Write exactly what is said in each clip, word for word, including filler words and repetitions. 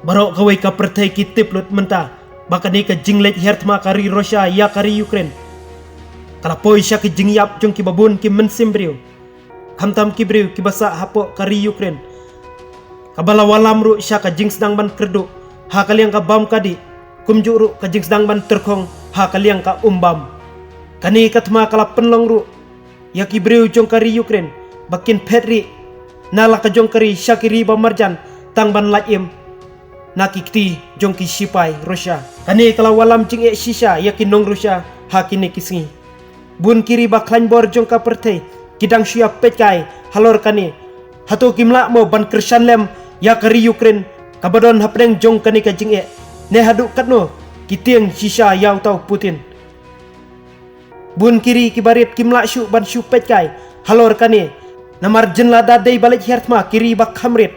Baroh kawei ka pyrthei ki tip lut mynta ba kane ka jingleit hiar thma ka ri Russia ïa ka ri Ukraine ka la poi sha ki jingïap jong ki babun ki mynsiem briew, khamtam ki briew kiba sah hapoh ka ri Ukraine. Kaba la wallam ruh sha ka jingsdang ban kyrduh ha ka liang ka bam ka dih, kumjuh ruh ka jingsdang ban tyrkhong ha ka liang ka um bam. Kane ka thma ka la pynlong ruh ïa ki briew jong ka ri Ukraine ba kin phet rieh na la ka jong ka ri sha ki ri ba marjan tang ban lait im na ki kti jong ki sipai Russia. Kane ka la wallam jingeh shisha ïa ki nong Russia ha kine ki sngi. Bun ki ri ba khlaiñ bor jong ka pyrthei ki dang shu ïa peit kai halor kane. Hato kim lah mo ban kyrshan lem ïa ka ri Ukraine kaba don hapdeng jong kane ka jingeh? Ne haduh katno ki tieng shisha ïa uta u Putin? Bun ki ri kiba rit kim lah shuh ban shu peit kai halor kane, namar jin lada dei ba leit hiar thma ki ri ba kham rit,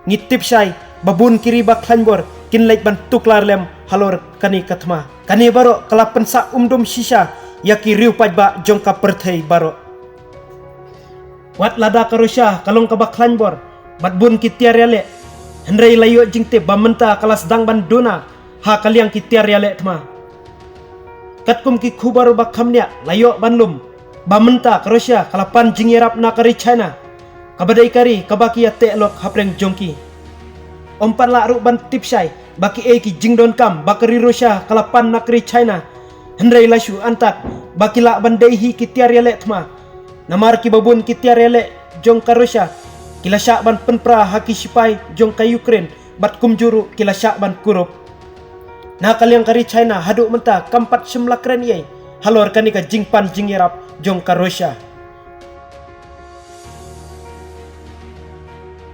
ngi tip shai ba bun ki ri ba khlaiñ bor kin leit ban tuklar lem halor kane ka thma. Kane baroh ka la pynsah umdum shisha ïa ki riew paidbah jong ka pyrthei baroh. Wat lada ka Russia ka long kaba khlaiñ bor bad bun ki tiar ïaleh, hynrei la ïoh jingtip ba mynta ka la sdang ban duna ha ka liang ki tiar ïaleh thma. Katkum ki khubor ba kham niah la ïoh ban lum ba mynta ka Russia ka la pan jingïarap na ka ri China, kaba dei ka ri kaba ki ïateh lok hapdeng jong ki. Ym pat lah ruh ban tip shai ba kiei ki jingdonkam ba ka ri Russia ka la pan na ka ri China, hynrei la shu antat ba ki lah ban dei hi ki tiar ïaleh thma. Namar kiba bun ki tiar ïaleh jong ka Russia ki la shah ban pynpra ha ki sipai jong ka Ukraine bad kumjuh ruh ki la shah ban kurup. Na ka liang ka ri China haduh mynta kam pat shym la kren ei halor kane ka jingpan jingïarap jong ka Russia.